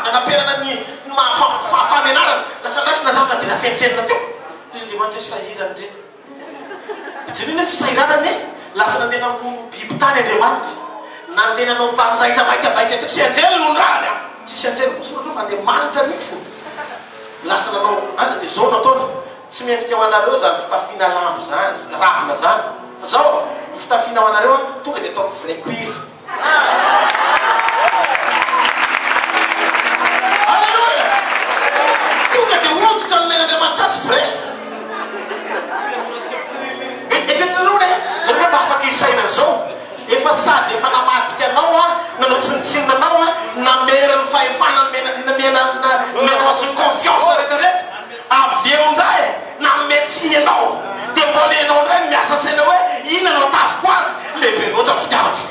nanaperana ny ny maha fahafahamenarana. Lasa lasa nandramana dia nafenifenina teo. Dia izy Andriamanitra hoe sahirana ireto. Dia jereo ny fisahiranana e! Lasa nandeha namono biby tany Andriamanitra. Nandeha nanao mpanjaitra maikamaika teo. Tsy anjely no nirahany an! Tsisy anjely voasoratra eo fa Andriamanitra mihitsy. Lasa nanao an, dia izao no nataony, Tsy mendrika ho anareo izany fitafiana lambo izany, ravina izany. Fa izao, ny fitafiana ho anareo an, tonga dia ataoko vrai cuir. Alléluia! Tonga dia hoditra nomen'Andriamanitra azy vrai. Eritreretinareo anie, nareo ve mba afaka hisaina an'izao? Efa sady efa namadika anao aho, nanao tsinontsinona anao aho, namery ny fahefana nomena, nomena, nomenao azy ny confiance rehetra rehetra. Avy eo indray nanome tsiny anao, dia mbola ianao indray no miasa saina hoe inona no atafiko azy, lehibe loatra ny fitiavako.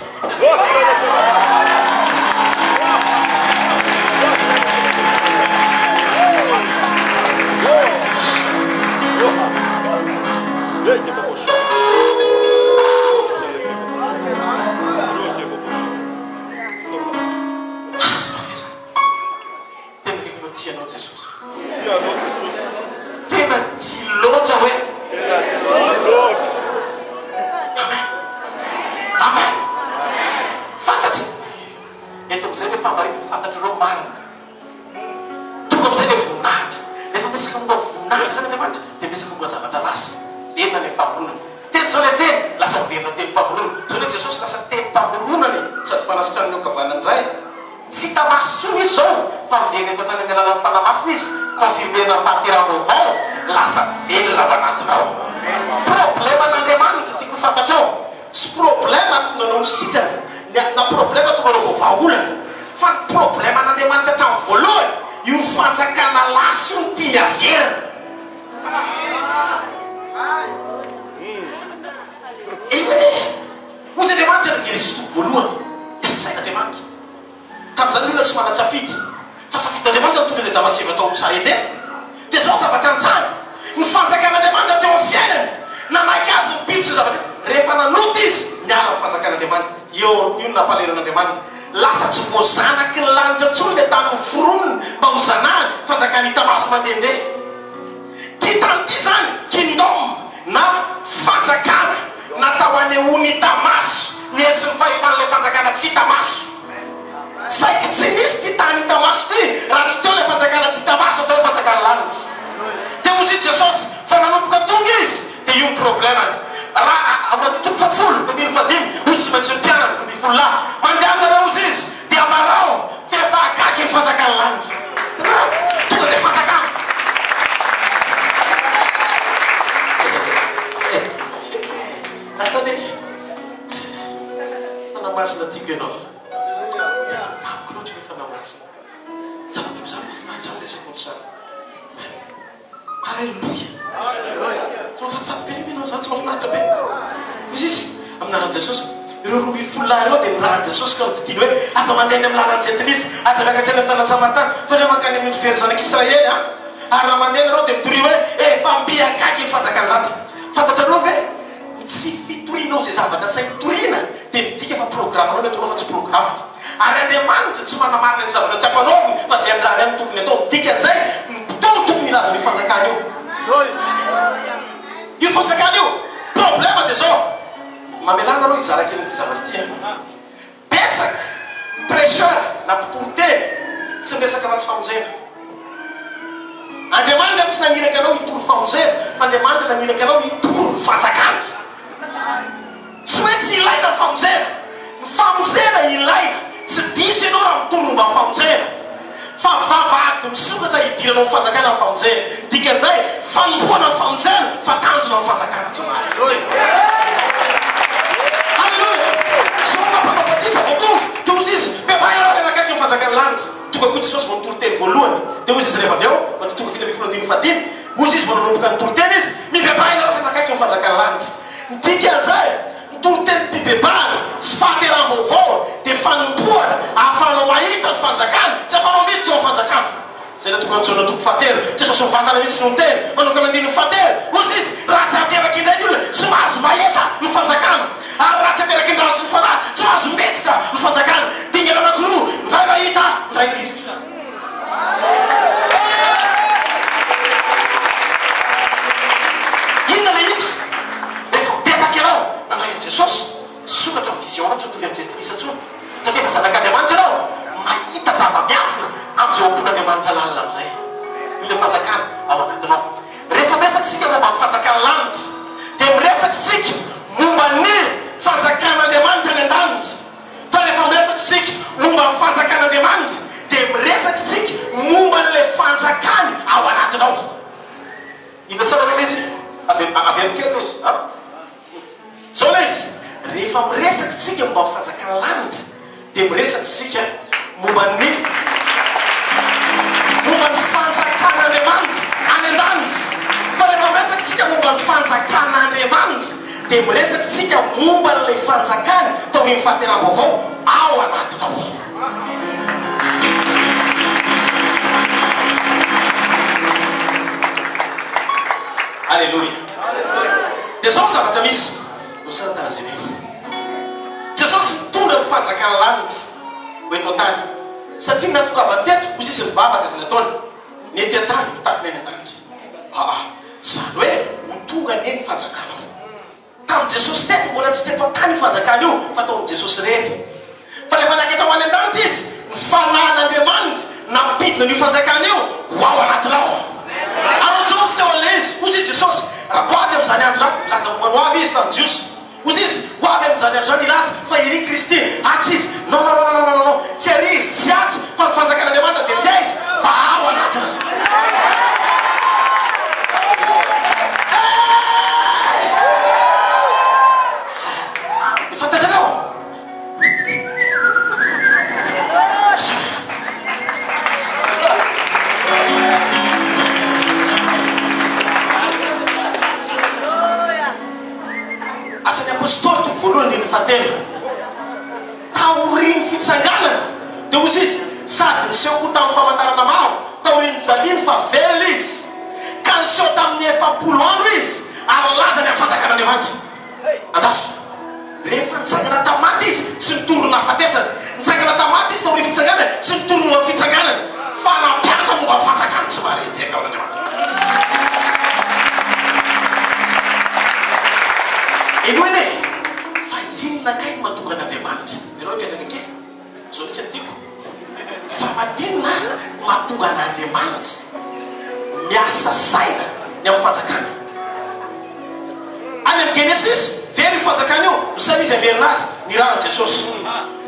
Tena tena tia anao Jesosy. Tia anao Jesosy. Tena tia loatra hoe. Tena tia loatra. Amen. Amen. Fantatsy. Eto amin'izay le fahamarinana fantatrareo marina. Tonga amin'izay le voninahitra. Rehefa miresaka momba voninahitra zany Andriamanitra dia miresaka momba zavatra lasa. Enina ny famoronana. Teto izao le teny lasa miverina tenim-pamoronana. Izao le Jesosy lasa tenim-pamoronana e. Sady fanasitranana eo ankavanan'ny Ray. Tsy hita maso intsony izy izao fa miverina eto an-tany amin'ny alalan'ny Fanahy Masina izy, confirmer-na ny fahateraham-baovao, lasa velona ao anatinao. Problème an'Andriamanitra tiako ho fantatrao, tsy problème hahatonga anao ho sitrana, ny na problème hahatonga anao voavaha olana, fa ny problème an'Andriamanitra hatramin'ny voalohany, io fanjakana lasa io no tiany haverina. Eny e! Hoy Andriamanitra ny Genesisy toko voalohany, Lasa saina Andriamanitra. Tamin'izany ny olona tsy manan-tsafidy. Fa safidin'Andriamanitra ny nitondra an'i Adama sy Eva tao amin'ny saha Edena. Dia izao ny zavatra nitranga, Ny fanjakan'Andriamanitra teo amin'ny fiainany, nanaiky azy ny biby sy ny zavatra rehetra. Rehefa nanota izy, niala amin'ny fanjakan'Andriamanitra. Eo, io no nampalahelo an'Andriamanitra. Lasa tsy voazanaky ny lanitra intsony ilay tany noforoniny mba ho zanahany, fanjakana hita maso mandehandeha. Ity tany ity izany, kingdom, na fanjakana natao hanehoana hita maso ny hery sy ny fahefan'ilay fanjakana tsy hita maso. Saiky tsy nisy ity tany hita maso ity raha tsy teo ilay fanjakana tsy hita maso atao hoe fanjakan'ny lanitra. Dia hozy i Jesosy fa nanomboka tonga izy dia io ny problemany. Raha ao anaty toko fahafolo andininy fahadimy hoy sy maintsy ny mpianany 12 lahy mandeha aminareo hozy izy dia ambarao fa efa akaiky ny fanjakan'ny lanitra. Hitanareo? Tonga dia fanjakana. Lasa le Fanahy Masina tiako ianao. Tena mamiko loatra le Fanahy Masina. Zava-dehibe zany mahafinaritra ahy resaka ohatr'izany. Alléluia! Tsy mahafatifaty be ve ianao izany? Tsy mahafinaritra be? Hoy izy, amin'ny anaran'i Jesosy. Ireo 12 lahy ireo dia nirahan'i Jesosy ka nodidiany hoe, Aza mandeha any amin'ny lalan'ny Jentilisa, aza miakatra any amin'ny tanàn'i Samaritana, fa ireo mankany amin'ny ondry very zanak'Israely. Ary raha mandeha ianareo dia mitoria hoe, Efa mby akaiky ny fanjakan'ny lanitra. Fantatrareo ve? Ny tsy fitorianao izay zavatra asainy toriana dia midika fa programanao ny ataonao fa tsy programany. Ary Andriamanitra tsy manamarina izay zavatra tsy ampanaoviny fa izay andrany ihany no tokony atao. Ny dikan'izay, ny mpitory tokony hilaza an'io fanjakana io. Io fanjakana io. Problème dia izao, mamelà anareo hizara kely an'ity zavatra ity an. Betsaka ny prêcheur na mpitory teny tsy miresaka afa-tsy famonjena. Andriamanitra tsy naniraka anao hitory famonjena fa Andriamanitra naniraka anao hitory ny fanjakany. Tsy hoe tsy ilaina ny famonjena. Ny famonjena ilaina. Tsy diso ianao raha mitory momba ny famonjena. Fa vavahady misokatra hidirana ao fanjakana ny famonjena. Ny dikan'izay, fanombohana ny famonjena fa tanjona ny fanjakana. Tsy marina izay? Haleloia! Jaona mpanao batisa vao tonga, dia hozy izy, Bebaha ianareo fa akaiky ny fanjakan'ny lanitra. Tonga koa Jesosy vao nitory teny voalohany. Dia hozy izy rehefa avy eo, Matio toko 17 andininy fahadimy, hozy izy vao nanomboka nitory teny izy, Mibebaha ianareo fa efa akaiky ny fanjakan'ny lanitra. Ny dikan'izay, Ny toritenim-pibebahana sy fahateraham-baovao dia fanompoana ahafahanao mahita ny fanjakana, tsy ahafahanao miditra ao amin'ny fanjakana. Izay natokan'i Jaona toko fahatelo, Jesosy mivantana mihitsy no niteny, manokana andininy fahatelo, hoy izy, Raha tsy ateraky indray ny olona, tsy mahazo mahita ny fanjakana. Ary raha tsy ateraky ny rano sy ny fanahy, tsy mahazo miditra ny fanjakana. Dingana anankiroa, indray mahita, indray miditra. Miditra ao am-pon'Andriamanitra lalina amin'izay. Io ilay fanjakana ao anatinao. Rehefa miresaka isika momba ny fanjakan'ny lanitra, dia miresaka isika momba ny fanjakan'Andriamanitra any an-danitra. Fa rehefa miresaka isika momba ny fanjakan'Andriamanitra, dia miresaka isika momba an'ilay fanjakany ao anatinao. Inona tsara ve ilay izy? Averiko kely ilay izy an! Izao ilay izy, rehefa miresaka isika momba ny fanjakan'ny lanitra, dia miresaka isika momba ny momba ny fanjakan'Andriamanitra any an-danitra. Fa rehefa miresaka isika momba ny fanjakan'Andriamanitra, dia miresaka isika momba an'ilay fanjakany taorian'ny fahateraham-baovao ao anatinao. Aleloia. Dia izao ny zavatra misy. Hosana Tarazenelo. Jesosy nitondra ny fanjakan'ny lanitra ho eto an-tany. Satria ny nahatongavany teto, hoy izy nivavaka izay nataony, ny ety an-tany ho tahaka ny any an-danitra. Aa, izany hoe ho tonga anie ny fanjakanao. Tamin'i Jesosy teto, mbola tsy teto an-tany io fanjakana io, fa tao amin'i Jesosy irery. Fa rehefa niakatra ho any an-danitra Izy, ny Fanahin'Andriamanitra nampidina an'io fanjakana io ho ao anatinao. Ary ohatr'izao ny fisehon'ilay izy, hoy i Jesosy, Raha ho avy amin'izany andro izany, nilaza momba ny ho avy Izy tamin'ny Jiosy. Hoy Izy, Ho avy amin'izany andro izany hilaza fa ery Kristy, atsy Izy. Non, non, non, non, non, non, tsy ery Izy, tsy atsy, fa ny fanjakan'Andriamanitra dia tsy aiza, fa ao anatinao. Hey! Fantatrareo? Asan'ny Apostoly toko voalohany andininy fahatelo. Taorian'ny fitsanganany, dia hoy izy, sady niseho koa tamin'ny famantarana maro, taorian'ny nijaliany fa velona izy, ka niseho tamin'ny 40 andro izy, ary nilaza ny amin'ny fanjakan'Andriamanitra. Andraso. Rehefa nitsangana tamin'ny maty izy, tsy nitory ny nahafatesany. Nitsangana tamin'ny maty izy taorian'ny fitsanganany, tsy nitory momba ny fitsanganany, fa nampianatra momba ny fanjakany tsy mahare teny amin'Andriamanitra. Henoy anie, fa inona kay no mahatonga an'Andriamanitra? Ianao hipetraka kely. Izao mihitsy no tiako. Fa maninona no mahatonga an'Andriamanitra miasa saina ny amin'ny fanjakana? Any amin'ny Genesisy, very io fanjakana io, misaina izy hamerina azy, nirahan'i Jesosy.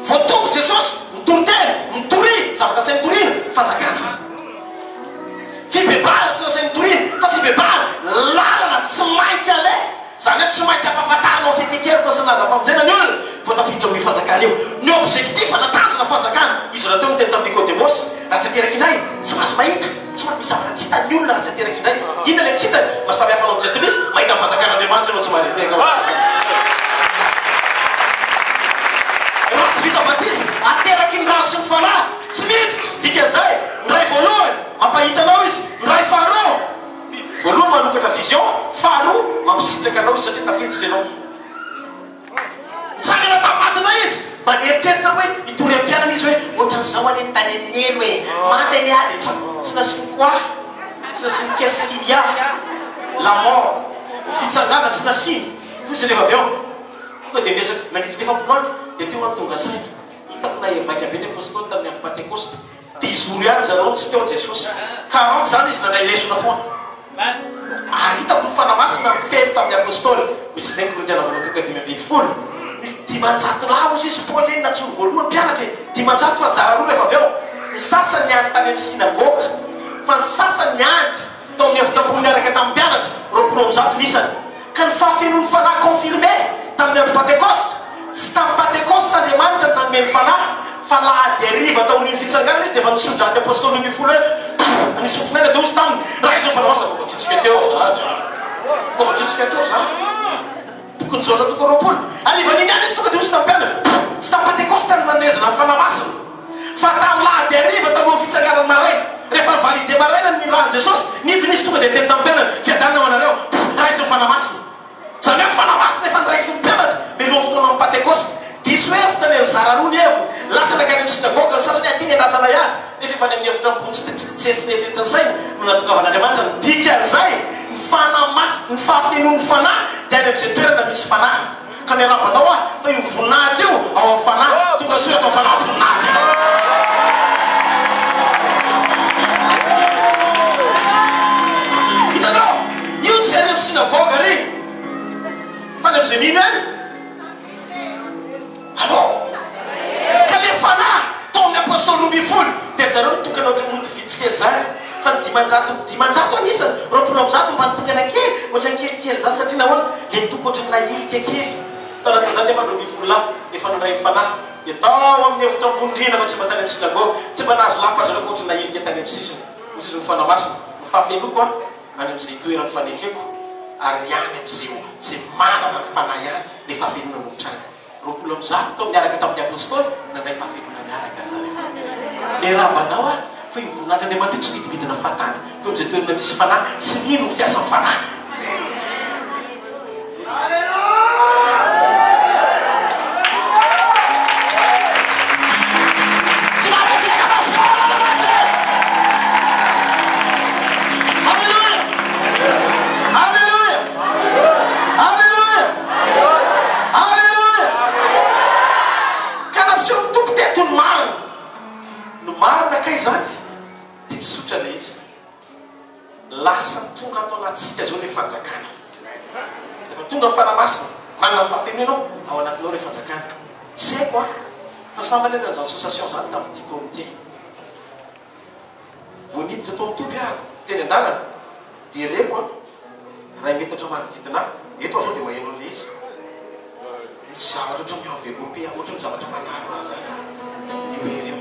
Vao tonga Jesosy, mitory teny, mitoria, zavatra asainy toriana, fanjakana. Fibebahana tsy nasainy notoriana, fa fibebahana, lalana tsy maintsy aleha. Izany hoe tsy maintsy ampahafantarina ao Fetekeroka sy Lanja Famonjena ny olona vao tafiditra amin'io fanjakana io. Ny objectif na tanjona fanjakana, izy rahateo niteny tamin'i Nikodemosy, raha tsy ateraka indray, tsy mahazo mahita, tsy maintsy misy zavatra tsy hitan'ny olona raha tsy ateraka indray izy. Inona ilay tsy hitany? Maha samy hafa anao amin'ny jentilisa, mahita ny fanjakan'Andriamanitra ianao tsy mahare tena ao anatinao. Raha tsy vita batisa, ateraky ny rano sy ny fanahy, tsy miditra, dikan'izay, ny ray voalohany, mampahita anao izy, ny ray faharoa, Voalohany manokatra vision, faharoa mampisitraka anao izy satria tafiditra ianao. Nitsangana tamin'ny maty indray izy, mba nieritreritra hoe hitory amin'ny mpianany izy hoe ohatran'izao anie ny tany amin'ny helo e, maty anie aho dia tsy tsy nasiany quoi, tsy nasiany qu'est-ce qu'il y a, la mort, ny fitsanganana tsy nasiany, hoy izy rehefa avy eo. Tonga dia niresaka nandritra ny 40 andro dia teo aho tonga saina. Hitako nahery vaika be ny apostoly tamin'ny andro Pantekosta. Dix jours ihany zareo no tsy teo Jesosy. 40 zany izy nandray lesona foana. Ary hitako ny Fanahy Masina nifeno tamin'ny Apostoly. Misy indray Korintiana voalohany toko 15. Nisy 500 lahy hozy izy, Paoly eny nantsoiny voalohany mpianatra e. 500 fa nizara roa rehefa avy eo. Ny sasany niandry tany amin'ny synagoga. Fa ny sasany niandry tao amin'ny efitra ambony niaraka tamin'ny mpianatra, 120 ny isany. Ka ny fahafenoan'ny Fanahy confirmé tamin'ny andro Pantekosta, tsy tamin'ny Pantekosta Andriamanitra no nanome ny Fanahy, fa lahady hariva taorian'ny fitsanganana Izy dia efa nisondran'ny ny Apostoly 12 hoe, Pff! Nisy fofonaina dia hoy Izy taminy, Raiso ny Fanahy Masina, voavakintsika teo izany an! Voavakintsika teo izany. Bokin'i Jaona toko 20. Harivan'iny ihany Izy tonga dia hoy Izy tamin'ny mpianany, Pff! Tsy tamin'ny Pantekosta no nanomezana ny Fanahy Masina. Fa tamin'ny lahady hariva talohan'ny fitsanganany maraina, rehefa ni-valide maraina ny nirahan'i Jesosy, nidina Izy tonga dia niteny tamin'ny mpianany, Fiadanana ho anareo, raiso ny Fanahy Masina. Izany hoe ny Fanahy Masina efa noraisin'ny mpianatra mialohan'ny fotoanan'ny Pantekosta. Diso hevitra ny nizara roa ny heviny, lasa nankany amin'ny synagoga ny sasany hoe aty ny andrasanay azy, nefa efa any amin'ny efitra ambony tsy tsy tsy neritreretin'ny sainy no nahatongavan'Andriamanitra. Ny dikan'izay, ny Fanahy Masina, ny fahafenoan'ny Fanahy dia any amin'izay toerana misy Fanahy. Ka miarahaba anao aho fa io voninahitra io ao amin'ny fanahy. Tonga soa eto amin'ny fanahy voninahitra ianao. 12 dia zareo nitokana ohatran'ny mody vitsy kely zany fa ny 500 500 anisany 320 mba nitokana kely ohatran'ny kelikely zany satria nahoana le nitoko ohatran'ny nahilika kely tao anatin'izany nefa ny 12 lahy efa nandray ny fanahy dia tao amin'ny efitra ambony rihana fa tsy mba tany amin'ny synagoga tsy mba nahazo lapa zareo fa ohatran'ny nahilika tany amin'ny sisiny hoy izy ny fanahy masina ny fahafenoako an any amin'izay toeran'ny fanekeko ary any amin'izay izay manana ny fanahy ihany le fahafenoana no mitranga. 120 tao niaraka tamin'ny Apostoly nandray fahafenoana niaraka zareo. Miarahaba anao aho fa io voninahitr'Andriamanitra io tsy midimidina fahatany fa eo amin'izay toerana misy fanahy sy mino ny fiasan'ny fanahy. Tsy mahatanteraky mafy ao Andriamanitra e! Alléluia! Alléluia! Alléluia! Alléluia! Ka nasehon'ny Tompo teto ny marina. Ny marina kay izany dia tsotra ilay izy. Lasa tonga ato anatintsika izao ilay fanjakana. Rehefa tonga ny Fanahy Masina, manana ny fahafenoana ianao, ao anatinao ilay fanjakana. Tsy haiko an, fa sambany aho nanao izany sensation izany tamin'ity taona ity. Vao niditra tao amin'ny toby aho, teny an-dalana, dia reko an, iray metatra manodidina ahy, eto aho izao dia maheno an'ilay izy. Misy zavatra ohatran'ny mi-envelopper ahy, ohatran'ny zavatra manarona ahy izany io hery io.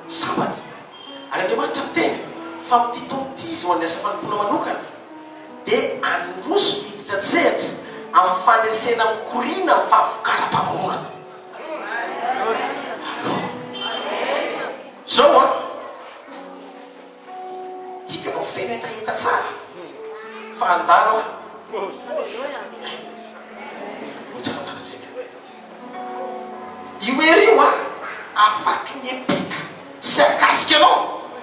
Sambany. Ary Andriamanitra miteny fa amin'ity taona ity izy ho an'ny asa fanompoana manokana dia handroso hiditra an-tsehatra amin'ny fandresena mikoriana ny fahavokaram-pamoronana. Allo. Zao an! Tiako ianao feno hetaheta tsara fa handalo aho. Ho tsara tanana izay miala. Io hery io an, afaky ny hiampita sy hakasika anao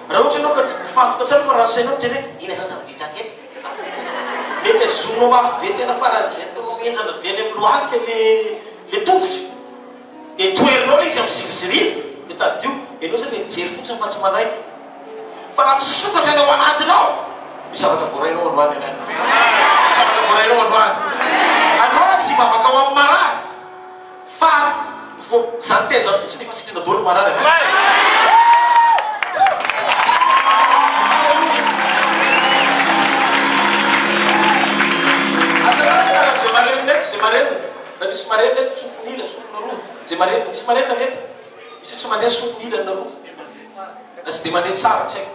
raha ohatra ianao ka tsy mifantoka tsara fa raha sainao mijery hoe inona izany zava-dehibe ato eto. Mety hazoninao mafy be tena faran'izay ataonao henjana be any amin'ny lohalika le le tongotra dia toherinao le izy amin'ny ziriziriana dia tadidio ianao izany dia mijery fotsiny fa tsy mandray. Fa raha misokatra ny ao anatinao, misy zavatra voarainao androany Amen. Misy zavatra voarainao androany. Androany tsy hivavaka ho amin'ny marary fa vao zany teny zany fotsiny efa sitrana daholo ny marary. Amen. Atsarana ny tanana zay marenina eto, zay marenina. Raha misy marenina eto, tsofiny ila, sofina roa. Zay marenina, misy marenina ve eto? Misy tsy mandre sofiny ila na roa? Na tsy dia mandre tsara, tsy haiko.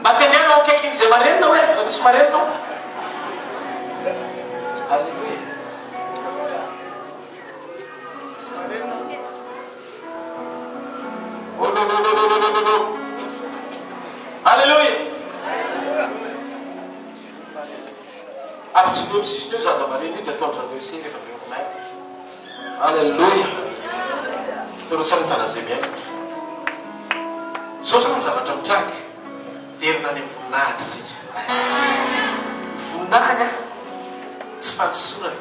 Mba teneno ao akaikin'izay marenina hoe, raha misy marenina ao. Alléluia. Oh, no, no, no, no, no, no, no. Alléluia. Ampijoroy amin'ny sisiny eo zaza marenina io dia ataon-dry zareo essai rehefa avy eo. Amen. Alléluia! Toro tsara ny tanan'izay mihaino. Zao zany ny zavatra mitranga, velona any amin'ny voninahitra isika. Ny voninahiny tsy fanosorana.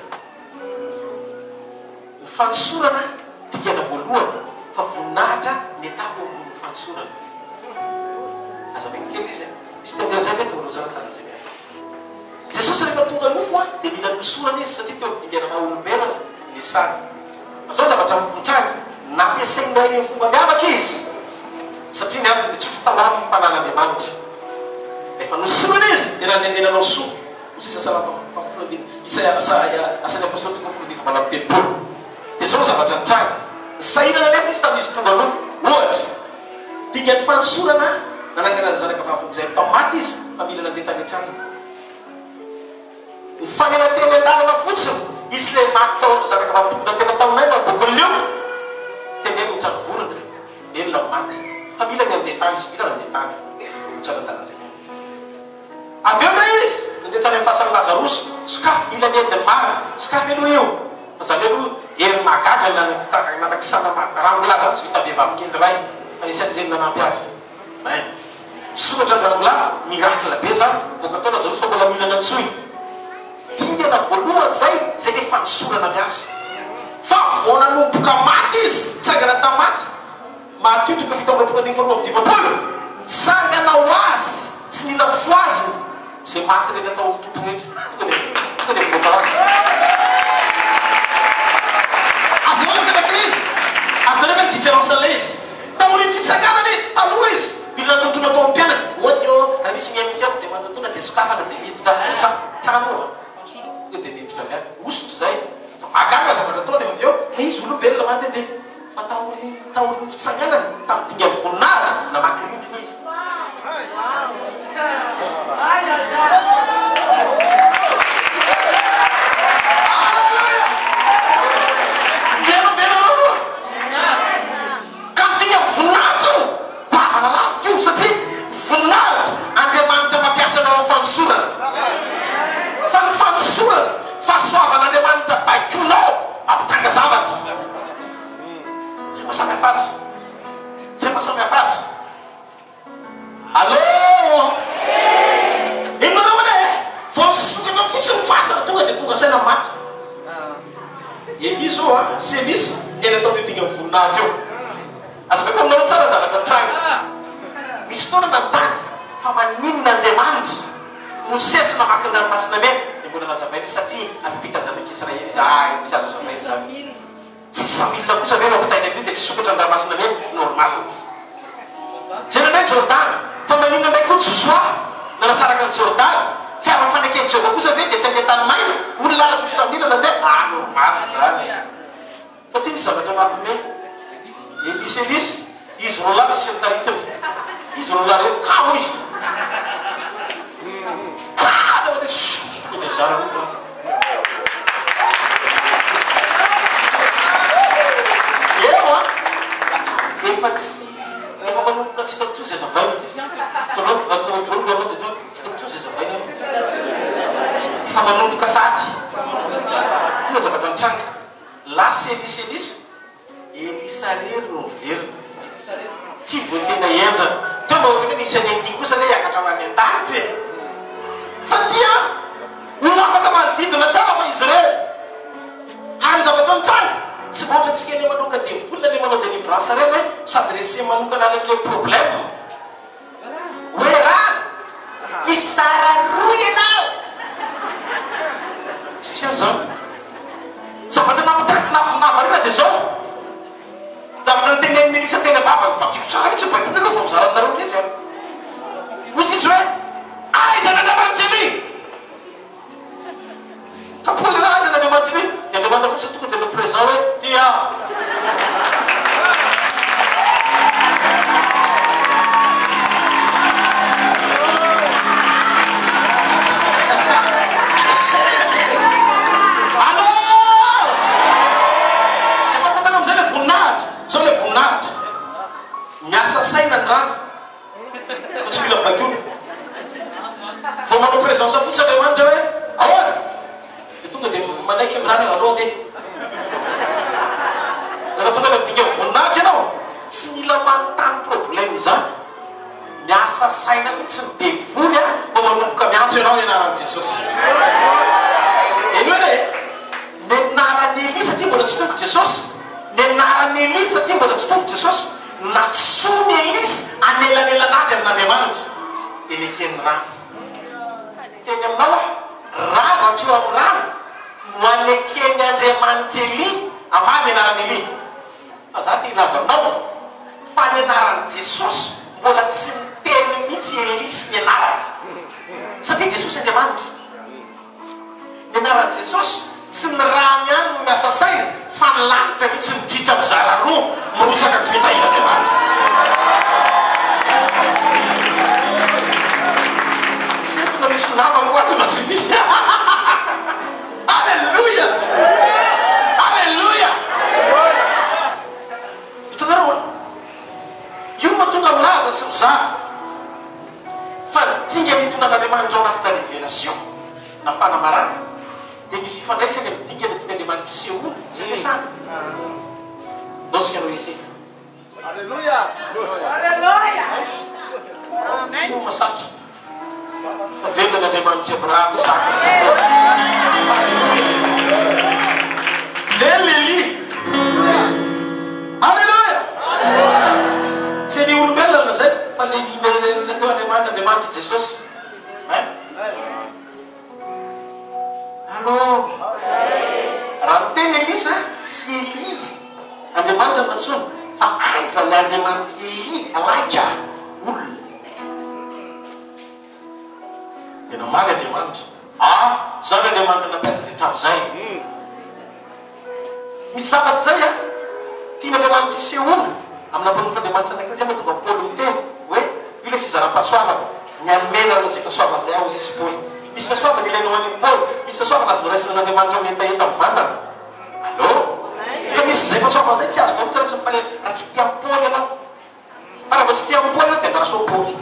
Ny fanosorana dingana voalohany fa voninahitra ny étape eo ambonin'ny fanosorana. Azavaiko kely izy e. Misy te handeha an'izay ve? Toro tsara ny tanan'izay mihaino. Jesosy rehefa tonga nofo dia mila nosorana izy satria teo amin'ny dingana maha olombelona ny esany. Fa zao ny zavatra mitranga, nampiasain'ny Rainy amin'ny fomba miavaka izy satria ny antony dia tsotra tao aminy ny fanan'Andriamanitra. Rehefa nosorana izy dia nandehandeha nanao soa. Hoy sisa salamo fahafolo andininy Isaia asa Asan'ny Apostoly toko fahafolo andininy fahavalo amby telopolo. Dia zao ny zavatra nitranga, nisahirana anefa izy tamin'izy tonga nofo. Ohatra, dingan'ny fanosorana, nanangana ny zanaka vavin'i Jairo tamin'ny maty izy fa mila nandeha tany an-tranony. Nifanena teny an-dalana fotsiny izy ilay maty tao zanaka vavy mpitondra tena tao Naina ao bokin'i Lioka. Teneno ny trano vorona, velona ny maty. Fa mila ny handeha tany izy, mila nandeha tany. Mitsangan-tanana izay. Avy eo indray izy nandeha tany amin'ny fasan'i Lazarosy, sokafy, mila ny herin'ny marina, sokafy aloha io, fa izany hoe aloha hery mahagaga ny nanakisana rangolahy izany tsy vitan'ny vehivavy kely iray, fa nisy anjely nanampy azy. Amen. Nisokatra ny rangolahy, miracle be izany, nivoaka tao Lazarosy fa mbola mila nantsoina. Dingana voalohany izay, izay ilay fanosorana ny azy. Fa vao nanomboka maty izy, nitsangana tamin'ny maty, Matio toko 27 andininy faharoa amby dimampolo, Nitsangana ho azy, tsy nila nofohazina, izay maty rehetra tao amin'ny Tompo rehetra. Tonga dia tonga dia mivoaka ho azy. Taorian'ny taorian'ny fitsanganany tamin'ny dingan'ny voninahitra, namaky rindrina izy. Aleloia! Miverimberina aloha. Ka ny dingan'ny voninahitra io, goavana lavitra io, satria ny voninahitra, Andriamanitra mampiasa anao amin'ny fanosorana. Fa ny fanosorana, fahasoavan'Andriamanitra baikoinao mampitanga zavatra. Zay maha samy hafa azy. Zay maha samy hafa azy. Allô! Henonareo anie e! Vao nisokatra fotsiny ny fasana tonga dia tonga saina maty. Elia zao a, sy Elisa niaina tao amin'io dingan'ny voninahitra io. Azavaiko aminareo tsara ny zavatra nitranga. Nisy fotoana nanontany fa maninona Andriamanitra Mosesy namaky ny ranomasina mena dia mbola nazavainy satria ampita ny zanak'Israely izy. Ah, tsy azo azavaina izany. Tsy samila kosa ve no ampitainy amin'io dia tsy sokatra ny ranomasina mena? Normal. Jereo indray Jordana. Fa maninona indray koa Josoa nanasaraka an'i Jordana? Fiara faneken'i Jehovah kosa ve dia tsy handeha tany maina? Olona ara sy samila nandeha? Ah, normal izany e. Fa ty misy zavatra mampime. Elisy Elisy, izy roalahy tsisy nitaritiny. Izy roalahy reto kamo izy. Kamo dia tonga dia zara roa. Eo an, efa tsy efa manomboka tsy hitako intsony izay zavaina. Toronto, Toronto, Toronto, tsy hitako intsony izay zavaina. Efa manomboka sahady. Inona zavatra nitranga? Lasa Elisa Elisa, Elisa rery no miverina. Ty vao tena henjana. Teo mba ohatran'ny hoe nisy an'i Elia kosa anie hiakatra ho any an-danitra e. Fa ty an, olona afaka manodidina tsara fa izy irery. Ary ny zavatra mitranga, tsy mba ohatrantsika le manoka devoly na le manao délivrance ireny hoe mi-s'adresser manokana any amin'ilay problème. Hoe rano, mizara roa ianao. Tsisy an'izany. Zavatra nampitaky na nahavariana dia izao. Zavatra notenenin'i Elisa teny am-bavany, vakiko tsara mihitsy ny Baiboly aloha vao mizara aminareo ilay izy an. Hoy izy hoe, Aiza ny Andriamanitr'i Elia? Ka Paoly raha aiza ny Andriamanitr'i Elia? Dia Andriamanitra fotsiny tonga dia le présent hoe, Ty aho. Allô! Efa fantanao amizay le voninahitra. Zao le voninahitra. Miasa saina ny rano. Fa tsy mila baikoina. Vao manao présence fotsiny Andriamanitra hoe ahoana? Dia tonga dia manaiky ny rano hoe aleo andeha. Rehefa tonga any amin'ny dingan'ny voninahitra ianao, tsy mila manontany problème izany. Miasa saina mihitsy ny devoly vao manomboka miantso ianao ny anaran'i Jesosy. Henoy anie e! Ny anaran'i Elia satria mbola tsy tonga Jesosy, ny anaran'i Elia satria mbola tsy tonga Jesosy. Nantsoin'i Elisa hanelanelana azy amin'Andriamanitra, dia neken'ny rano. Miteny aminao aho, rano hatreo amin'ny rano no aneken'ny Andriamanitr'i Elia, hamaha ny anaran'i Elia. Fa za te hilaza aminao fa ny anaran'i Jesosy mbola tsy niteny mihitsy Elisa ny anarany. Satria Jesosy Andriamanitra. Ny anaran'i Jesosy, tsy ny rano ihany no miasa saina fa ny lanitra mihitsy midritra mizara roa mirotsaka ny fitahian'Andriamanitra. Tsy haiko na misy namako ato na tsy misy. Aleloia! Aleloia! Hitanareo an? Io no mahatonga milaza sy mizara fa ny dingana hitondran'Andriamanitra ao anatina révélation na fanambarana dia misy ifandraisany amin'ny dingana tian'Andriamanitra isehoana sy ampiasana. Ndao isika hanao essai. Aleloia! Tsy ho masaky. Fa velona ny Andriamanitr'i Abrahama, Isaka sy Jakoba. Velona Elia. Aleloia! Tsy Elia olombelona no lazaiko, fa ilay Elia nenenenina teo Andriamanitra, Andriamanitr'i Jesosy. Amen. Allô? Raha miteny Elisa, tsy Elia Andriamanitra no nantsoiny, fa aiza ny Andriamanitr'i Elia, Elijah, olona. Dia namaly Andriamanitra, Ah, izaho ilay Andriamanitra nampiasa azy hatramin'izay. Misy zavatra izay an! Tian'Andriamanitra hisehoana amina mpanompon'Andriamanitra anankiray, izay mahatonga an'i Paoly miteny hoe, io ilay fizaram-pahasoavana, ny hanome nareo izay fahasoavana izay aho, hoy izy Paoly. Misy fahasoavana ilainao any amin'i Paoly, misy fahasoavana azonao raisina amin'Andriamanitra amin'ny hetaheta mivantana. Allo? Fa misy izay fahasoavana izay tsy azonao mihitsy raha tsy mifanena, raha tsy tia an'i Paoly ianao. Fa raha vao tsy tia an'i Paoly ianao dia andraso ao Paoly.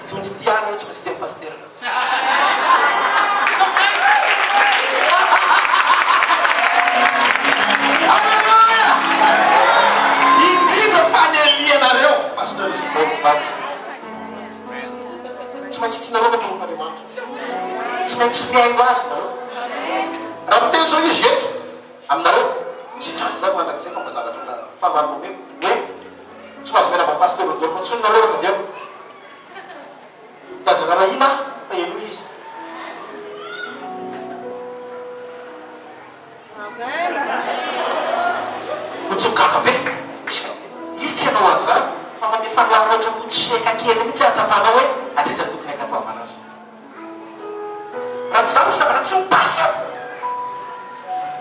Tsy maintsy tia ahy ianao, tsy maintsy tia an'i Pasitera ianao. Alléluia! Indrindra fa ny alianareo, Pasteur Isidore mivady. Tsy maintsy tianareo ny mpanompon'Andriamanitra. Tsy maintsy mihaino azy nareo. Raha miteny izao izy eto aminareo, tsy hitranga izany mandrakizay fa mba zavatra mba fanoharana omeko, hoe tsy mahazo miarahaba an'i Pasteur Rodolphe intsony nareo rehefa avy eo. Dia aza rarahina aho fa henoy izy. Ohatran'ny gaga be. Izy tsy hanao an'izany fa mandeha fanoharana ohatran'ny mody seka kely mihitsy ahatsapanao hoe hatraiza no tokony hankatoavana azy. Raha tsy izany misy zavatra tsy mi-passe eo.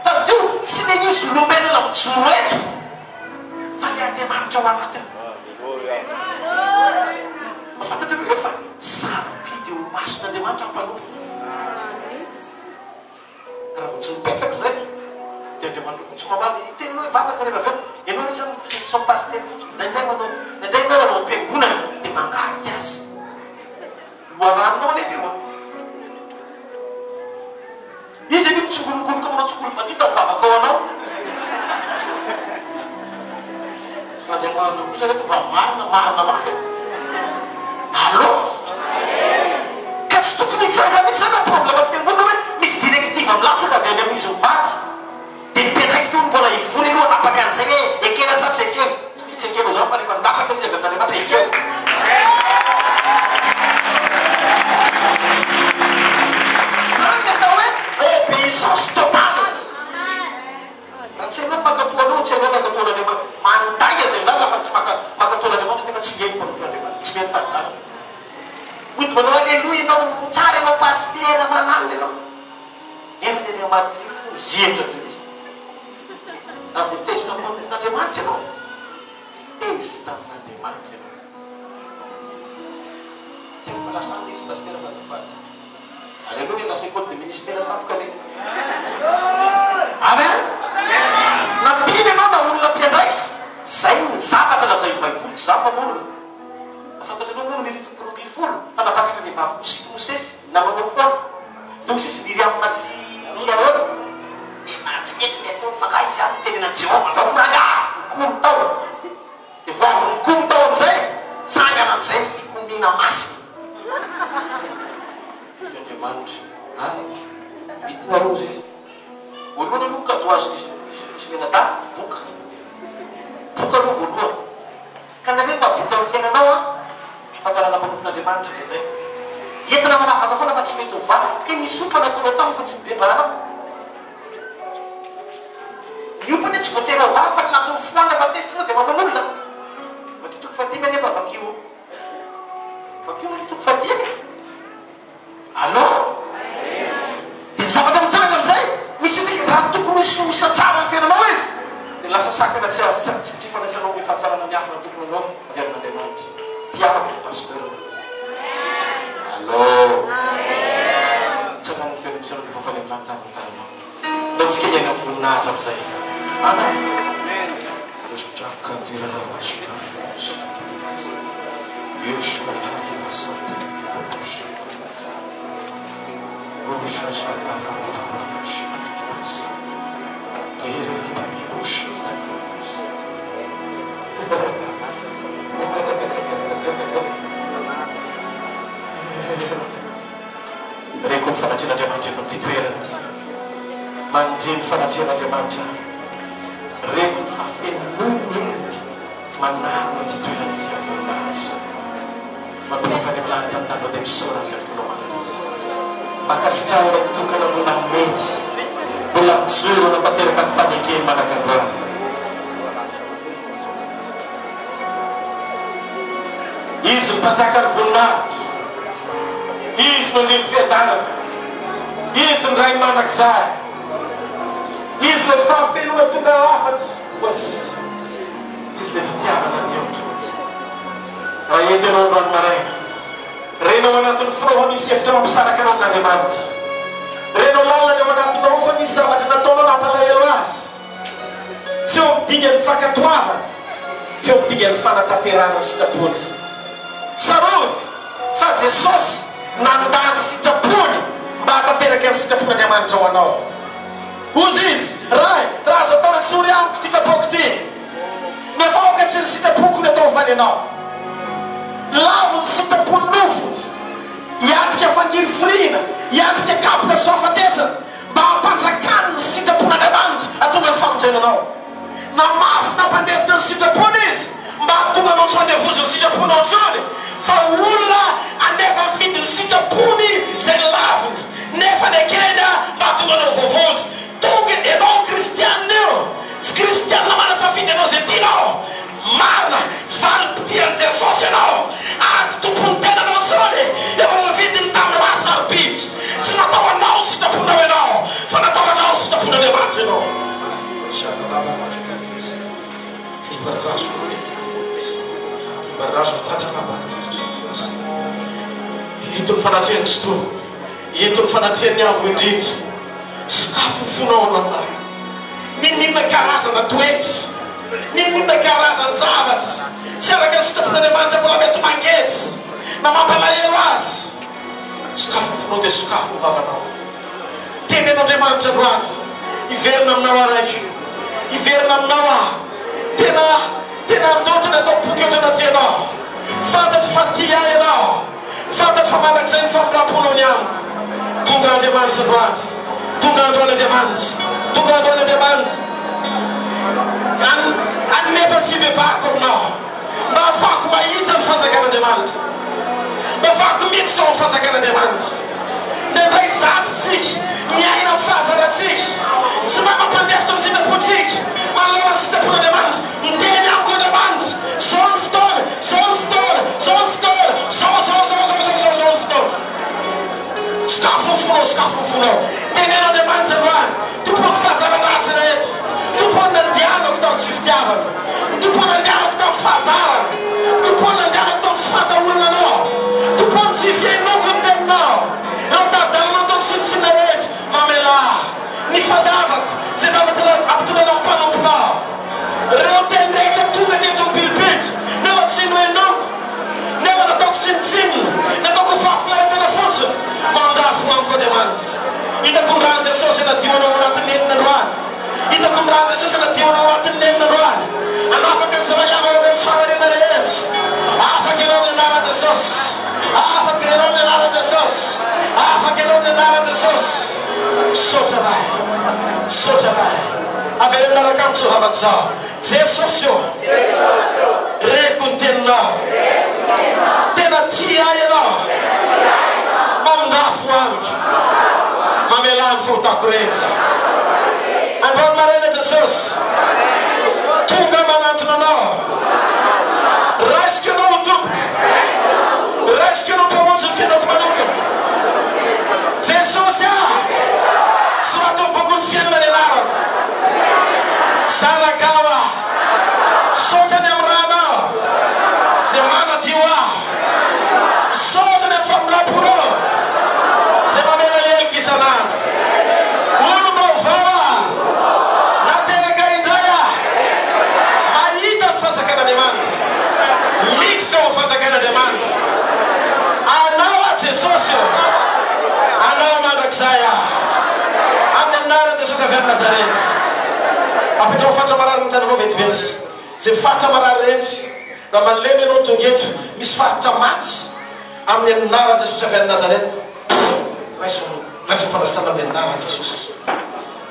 Tadidio, tsy le izy olombelona mijoro eto fa le Andriamanitra ao anatiny. Mba fantatrareo ve fa sarobidy eo imason'Andriamanitra ny mpanompony? Raha vao tsy mipetraka izay dia Andriamanitra koa tsy mamaly. Hiteny hoe vavaka rehefa avy eo. Ianao ve zany fotsiny sao pasitera fotsiny. Indraindray manao, indraindray ianao raha ao am-piangonana dia mangarika azy. Loharanonao anefa io an. Izy anie mitsingolongoloka manao tsingolomadita mivavaka ao anao. Fa Andriamanitra kosa reto mba marina, marina mafy e. Allo? Ka tsy tokony hitranga mihitsy zany na problème fiangonana hoe misy directive milatsaka avy any amin'izy mivady. Dia ny mpiandraikitra hono mbola hivory aloha hanapaka an'izay hoe ekena sa tsy ekena. Tsy misy tsy ekena izany fa rehefa milatsaka ilay izy avy amin'Andriamanitra ekena. Izany ny atao hoe obéissance totale. Raha tsy hainao ny mankatò anao, tsy hainao ny hankatò an'Andriamanitra. Mandainga izay milaza fa tsy maka mankatò an'Andriamanitra nefa tsy mihaino mpanompon'Andriamanitra, tsy mihaino tari-dalana. Mody manao aleloia ianao, tsara ianao pasitera, mananona ianao. Nefa ny any ambadiky ny fo zehitra be mihitsy. Raha vao tezitra amin'ny mpanompon'Andriamanitra ianao, tezitra amin'Andriamanitra ianao. Tsy haiko fa lasa any ilay izy pasitera fa azafady. Aleloia, lasa école de ministère tampoka ilay izy. Amen! Na mpino ianao na olona mpiandraikitra, izay ny zavatra lazain'ny Baiboly, tsy izaho mpamorona. Fa fantatrareo moa ny toko 12 fa nampakatra vehivavy kosity Mosesy, nanaonao foana. Dia hoy sisa Miriama sy Arona, Tena tsy mety ny ataony fa angaha izy ihany no tenenan'i Jehovah, ndao ho rangahy! Nikomy tao. Dia vao avy nikomy tao amin'izay, tsangana amin'izay ny fikomiana masina. Hoy Andriamanitra, Ary midina roa izy. Voalohany aloha cadeau azon'izy izy mianadahy, boka. Boka aloha voalohany. Ka nareo mba boka amin'ny fiainanao an! Fankahalana mpanompon'Andriamanitra indraindray. Entina manavaka foana fa tsy mety mivaly. Kay nisy ompa nataonao taminy fa tsy nibebahanao. Ny ompa anie tsy voatery ho vava fa ny anatin'ny fo any rehefa tezitra ianao dia mamono olona. Matio toko fahadimy anie mba vakio. Vakio Matio toko fahadimy e. Allo? Dia ny zavatra mitranga amin'izay, misy endrika raha tokony ho source tsara amin'ny fiainanao izy, dia lasa sakana tsy azo tsy tsy ifandraisanao amin'ny fahatsarana miafina tokony hanao avy amin'Andriamanitra. Tiavo ny pasteur. Allo? Tsangano ny toerana misy anao dia voavaly amin'ny lanitra ary ny tananao. Ndao tsika hiaina amin'ny voninahitra amin'izay. Amen. Reko ny fanatrehan'Andriamanitra eto amin'ity toerana ity. Mandre ny fanatrehan'Andriamanitra aho. Reko ny fahafenoany ny heriny manarona ity toerana ity amin'ny voninahitra. Mandefa any amin'ny lanitra ny taninao dia misaora azy amin'ny fonao mandrakariva. Mankasitraha ilay tokana mbola mety, mbola mijoro hanatanteraka ny fanekeny manak'androany. Izy no Mpanjakan'ny voninahitra. Izy no Andrian'ny fiadanana. Izy ny Ray mandrakizay. Izy ilay fahafenoana tonga lafatra ho antsika. Izy ilay fitiavana nihemotra ho antsika. Raha eto ianao androany maraina, renao anatin'ny fonao fa misy hevitra mampisaraka anao amin'Andriamanitra. Renao lalina ny ao anatinao fa nisy zavatra nataonao nampalahelo Azy. Tsy eo amin'ny dingan'ny fankatoavana, fa eo amin'ny dingan'ny fanatanterahana ny sitrapony. Tsarovy fa Jesosy nandà ny sitrapony mba hahatanteraka ny sitrapon'Andriamanitra ho anao. Hozy Izy, Ray, raha azo atao esory amiko ity kapoaka ity, nefa aoka tsy ny sitrapoko no atao fa ny Anao. Lavo ny sitrapon'ny nofony, hiatrika fangirifiriana, hiatrika kapoka sy fahafatesana, Mba hampanjakany ny sitrapon'Andriamanitra hahatonga ny famonjena anao. Namafy nampandefitra ny sitrapony Izy mba hahatonga anao tsy ho andevozin'ny sitraponao intsony, fa ho olona hanefa mifidy ny sitrapony izay laviny nefa nekeny mba hahatonga anao ho voavonjy. Tonga ianao kristianina io, tsy kristianina manan-tsafidy hanao izay tianao. Marina, valim-pitian'i Jesosy ianao ary tsy tompon'ny tenanao intsony, efa voavidiny tamin'ny rà sarobidy. Tsy natao hanao ny sitraponao ianao, fa natao hanao ny sitrapon'Andriamanitra ianao. Ento ny fanatrehan'i Tsitoha, ento ny fanatrehan'ny Avo Indrindra. Sokafy ny fonao androany maraina. N'inon'inona karazana toetra, n'inon'inona karazan-javatra tsy araka ny sitrapon'Andriamanitra mbola mety mangeja na mampalahelo azy, sokafy ny fonao dia sokafy ny vavanao. Teneno Andriamanitra androany, hiverina aminao aho Raiko, hiverina aminao aho. Tena, tena andoto ny atao boky eto anatrehanao. Fantatro fa tia ahy ianao. Fantatro fa mandrakizay ny famindram-ponao ny amiko. Tonga Andriamanitra androany. Tonga androany Andriamanitra. Tonga androany Andriamanitra. Hanefa ny fibebahako aminao. Mba hahafahako mahita ny fanjakan'Andriamanitra. Mba hahafahako miditra ao amin'ny fanjakan'Andriamanitra. Indraindray zatra isika miaina amin'ny fahazarantsika. Tsy mba mampandefitra ny sitrapontsika manoloana ny sitrapon'Andriamanitra. Miteny amiko Andriamanitra, Zao ny fotoana, zao ny fotoana, zao ny fotoana, zao, zao, zao, zao, zao, zao, zao ny fotoana. Sokafo ny fonao, sokafo ny fonao. Teneno Andriamanitra androany, Tompon'ny fahazarana-dratsy rehetra, Tompon'ny nandehanako tamin'ny tsy fitiavana, Tompon'ny nandehanako tamin'ny tsy fahazarana, Tompon'ny nandehanako tamin'ny tsy fahatahorana Anao, Tompon'ny tsy fihainoako ny Teninao, ireo mitari-dalana ataoko tsinontsinona rehetra, mamelà ny fandavako izay zavatra laza ampitondranao ny mpanomponao. Ireo teny rehetra tonga teto am-pilipitra, nefa tsy nohenoiko, nefa nataoko tsinontsinona, nataoko ho fahafinaretana fotsiny. Mandrafo amiko Andriamanitra. Hitako ny ran'i Jesosy hanadio anao ao anatin'ny nenina androany. Hitako ny ran'i Jesosy hanadio anao ao anatin'ny nenina androany. Hanafaka ny tsiray avy afaka ny tsy fahamarinana rehetra. Afaka ianao amin'ny anaran'i Jesosy. Afaka ianao amin'ny anaran'i Jesosy. Afaka ianao amin'ny anaran'i Jesosy. Misaotra Ray. Misaotra Ray. Avereno miaraka amiko izao vavaka izao. Jesosy ô, reko ny teninao. Tena tia ahy Ianao. Mamindrà fo amiko. Mamelà ny fahotako rehetra. Androany maraina Jesosy, tonga manantona Anao. Raisiko Ianao ho Tompoko. Raisiko Ianao Mpamonjy ny fiainako manokana. Jesosy ah! Soraty ao bokin'ny fiainana ny anarako. Zanakao aho. Misaotra ny amin'ny ranao izay manadio ahy. Misaotra ny amin'ny famindram-ponao izay mamela ny heloko isan'andro. Olom-baovao aho. Nateraka indray aho. Mahita ny fanjakan'Andriamanitra. Miditra ao amin'ny fanjakan'Andriamanitra. Anao aho Jesosy ô. Anao mandrakizay aho. Amin'ny anaran'i Jesosy avy any Nazareth. Apetraho faritra marary ny tananao vetivety. Izay faritra marary rehetra. Raha malemy ianao tonga eto, misy faritra maty. Amin'ny anaran'i Jesosy avy any Nazareth. Raiso raiso ny fanasitranana amin'ny anaran'i Jesosy.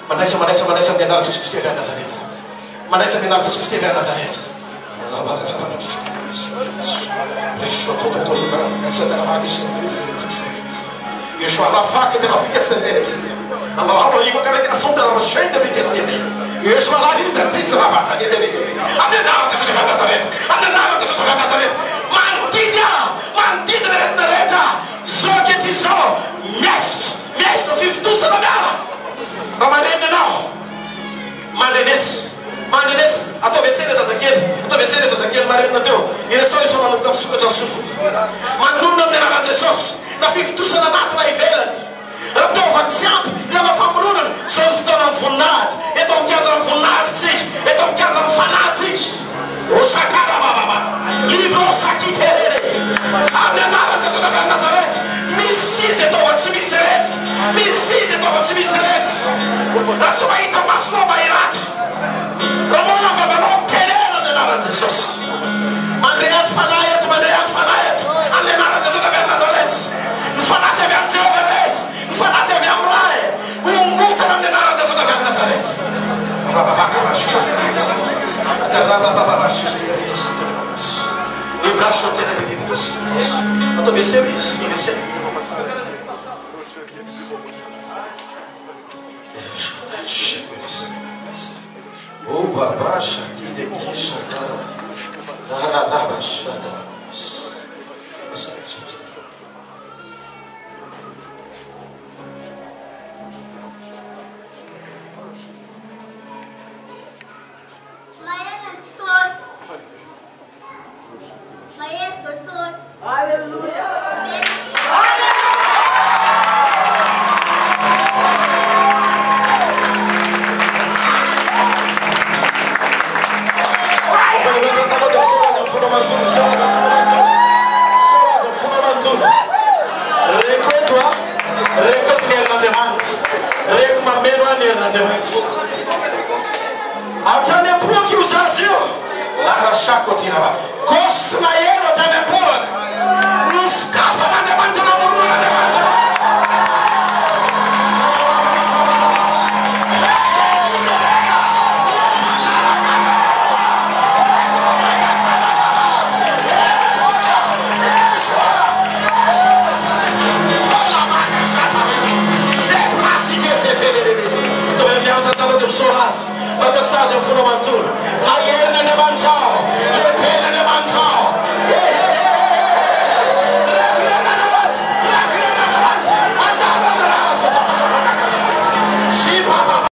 Mandraisa mandraisa mandraisa amin'ny anaran'i Jesosy Kristy avy any Nazareth. Mandraisa amin'ny anaran'i Jesosy Kristy avy any Nazareth. Mandidy aho, mandidy ny aretina rehetra, zao ankehitriny izao, miaisotra, miaisotra, fivontosana. Fivontosana miala. Raha marenina ianao, mandrenesa, mandrenesa. Ataovy essai ilay zazakely, ataovy essai ilay zazakely marenina teo. Iresaho izy fa manomboka misokatra ny sofiny. Manonona amin'ny anaran'i Jesosy, na fivontosana anaty na ivelany. Raha taova tsy ampy, ilana famoronana, izao ny fotoanan'ny voninahitra. Eto amin'ny kianjan'ny voninahitra isika, eto amin'ny kianjan'ny fanahy isika. Oshakarabababa, libro sakiterere. Amin'ny anaran'i Jesosy avy any Nazareth, misy izy eto fa tsy misy retsy. Misy izy eto fa tsy misy retsy. Raha tsy mahita masonao mahiratra. Raha mbola vavanao mitenena amin'ny anaran'i Jesosy. Mandre ny fanahy eto, mandre ny fanahy eto. Amin'ny anaran'i Jesosy avy any Nazareth. Ny fanahy tsy avy amin'i Jehovah ve izy? Ny fanahy tsy avy amin'ny Ray. Hongotana amin'ny anaran'i Jesosy avy any Nazareth. Ataovy aseho izy, ataovy aseho. Oh baba shati de kisha la la la shata. Reko eto a, reko eto ny herin'Andriamanitra, reko mameno ahy ny herin'Andriamanitra. Hatrany am-poako io zaza io. Larashako ty raba. Gauche sy mahery hatrany am-poako.